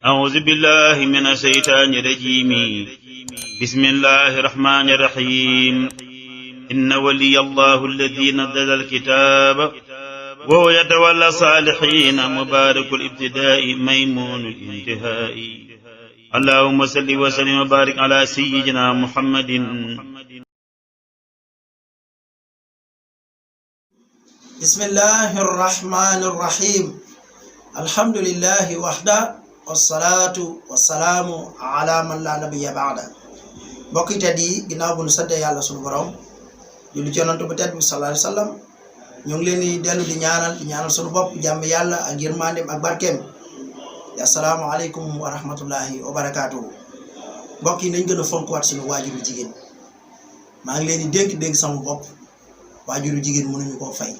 أعوذ بالله من الشيطان الرجيم بسم الله الرحمن الرحيم إن ولي الله الذي نزل الكتاب وهو يتولى الصالحين مبارك الابتداء ميمون الانتهاء اللهم صل وسلم وبارك على سيدنا محمد. بسم الله الرحمن الرحيم الحمد لله وحده wasalaatu wasalaamu ala man la nabiyya ba'da. mbokk yi tedd yi ginnaaw bu nu sant yàlla sunu borom julli ci yonent bu tedd bi sallallahu alayhi wa sallam ñu ngi leen di dellu di ñaanal sunu bopp jàmm yàlla ak yërmandeem ak barkeem. assalaamu aleykum wa rahmatullahi wa barakaatuhu. mbokk yi nañ gën a fonkwaat sunu waajuru jigéen. maa ngi leen di dénk sama bopp waajuru jigéen mënuñu koo fay.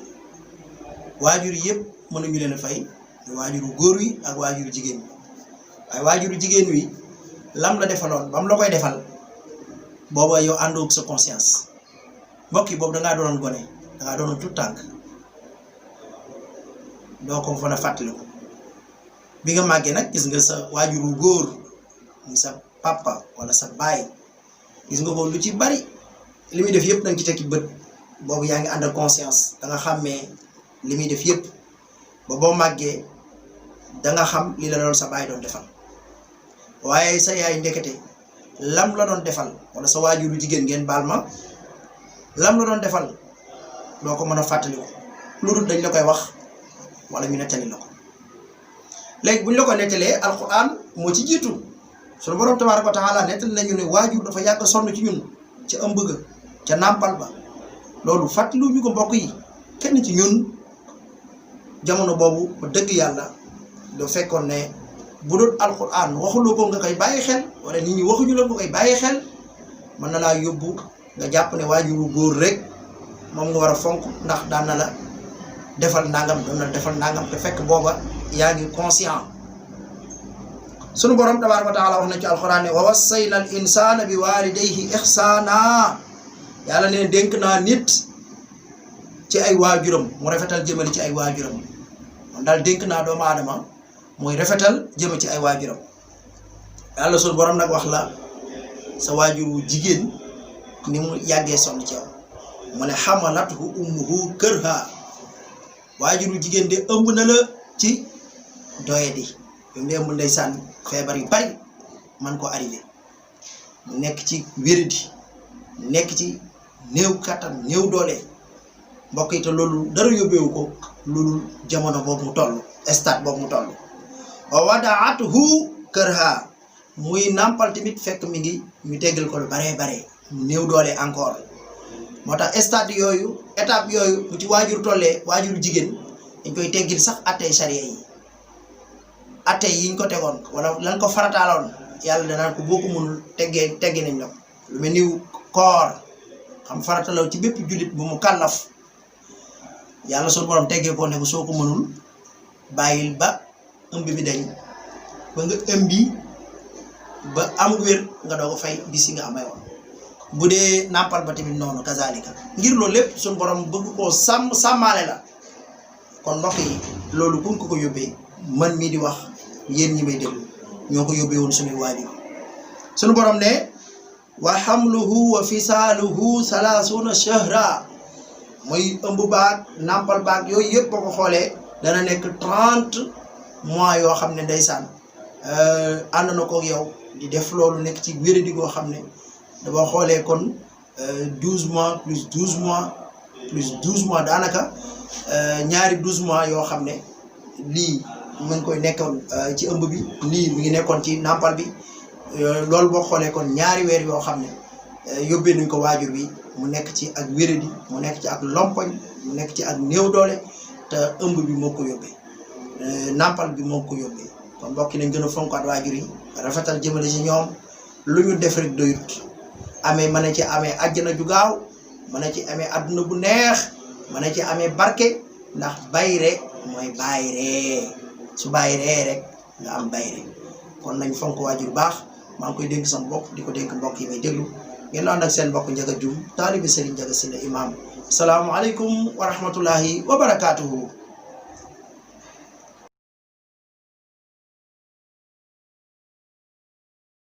waajur yëpp mënuñu leen a fay waajuru góor wi ak waajuru jigéen wi. waaye waajuru jigéen wi lam la defaloon bam la koy defal booba yow àndoog sa conscience. mbokk yi boobu dangaa doonoon gone dangaa doonoon tout tànk doo ko mën a fàttaliku. bi nga màggee nag gis nga sa waajuru góor muy sa papa wala sa baay gis nga ko lu ci bari li muy def yëpp danga ci tekki bët. boobu yaa ngi ànd ak conscience danga xàmmee li muy def yëpp ba boo màggee danga xam li la doon sa baay doon defal. waaye sa yaay ndekete lam la doon defal wala sa waajuru jigéen ngeen baal ma lam la doon defal doo ko mën a fàttaliku lu dul dañ la koy wax wala ñu nettali la ko. léegi buñ la ko nettalee alquran moo ci jiitu. sunu borom tabaaraka wa taala nettali nañu ne waajur dafa yàgg sonn ci ñun ca ëmb ga ca nàmpal ba. loolu fàttaliwu ñu ko mbokk yi. kenn ci ñun jamono boobu ba dëgg yàlla doo fekkoon ne bu doon alquran waxuloo ko nga koy bàyyi xel wala nit ñi waxuñu la nga koy bàyyi xel mën na laa yóbbu nga jàpp ne waajuru góor rek moom nga war a fonk ndax daan na la defal nangam doon na defal nangam te fekk booba yaa ngi conscient. sunu borom tabaaraka wa taala wax na ci alquran ne wa wassayna al insana bi walidayhi ihsana. yàlla ne dénk naa nit ci ay waajuram mu rafetal jëmale ci ay waajuram. man daal dénk naa doomu aadama mooy rafetal jëme ci ay waajuram. yàlla sunu borom nag wax la sa waajuru jigéen ni mu yàggee sonn ci yow mu ne xamalathu ummuhu kërha. waajuru jigéen de ëmb na la ci doyadi bi mu ne ëmb ndeysaan feebar yu bari man ko arrivé mu nekk ci wéradi nekk ci néew kattan néew doole. mbokk yi te loolu dara yóbbeewu ko loolu jamono boobu mu toll stade boobu mu toll. wa wadaatuhu kërha muy nàmpal tamit fekk mi ngi ñu teggal ko lu baree bare mu néew doole encore. moo tax stade yooyu étape yooyu bu ci waajur tollee waajur jigéen dañ koy teggil sax attey sariya yi attey yiñ ko tegoon wala lan ko farataaloon yàlla danaan ko boo ko mënul teggi nañ la ko. lu mel ni koor xam faratalaw ci bépp jullit bu mu kàllaf yàlla sunu borom teggee ko ne ko soo ko mënul bàyyil ba ëmb bi dañ ba nga ëmbi ba am wér nga doo ko fay bis yi nga amee woon. bu dee nàmpal ba tamit noonu kazalika ngir loolu lépp sunu borom bëgg koo sàmmaale la. kon mbokk yi loolu buñ ko yóbbee man mii di wax yéen ñi may déglu ñoo ko yóbbee woon suñuy waajur. sunu borom ne wa hamluhu wa fisaaluhu 30 shahra mooy ëmb baag nàmpal baag yooyu yëpp boo ko xoolee dana nekk 30 mois yoo xam ne ndeysaan ànd na ko yow di def loolu nekk ci wéradi goo xam ne boo xoolee kon 12 mois plus 12 mois plus 12 mois daanaka ñaari 12 mois yoo xam ne lii mu ngi koy nekkoon ci ëmb bi lii mi ngi nekkoon ci nàmpal bi. loolu boo xoolee kon ñaari weer yoo xam ne yóbbee nañ ko waajur bi mu nekk ci ak wéradi mu nekk ci ak lompoñ mu nekk ci ak néew doole te ëmb bi moo ko yóbbee nàmpal bi moo ko yóbbee. kon mbokk nañ gën a fonkaat waajur yi rafetal jëmale ci ñoom lu ñu def rek doyut. mën na ci amee àjjana ju gaaw mën na ci amee adduna bu neex mën na ci amee barke ndax bayre mooy bayree su bayree rek nga am bayre. kon nañ fonk waajur baax. maa ngi koy dénk sama bopp di ko dénk mbokk yi may déglu ngeen ànd ak seen mbokk Ndiaga Dioum taalibe Serigne Ndiaga Sylla imam. salaamu aleykum wa rahmatullahi wa barakaatuhu.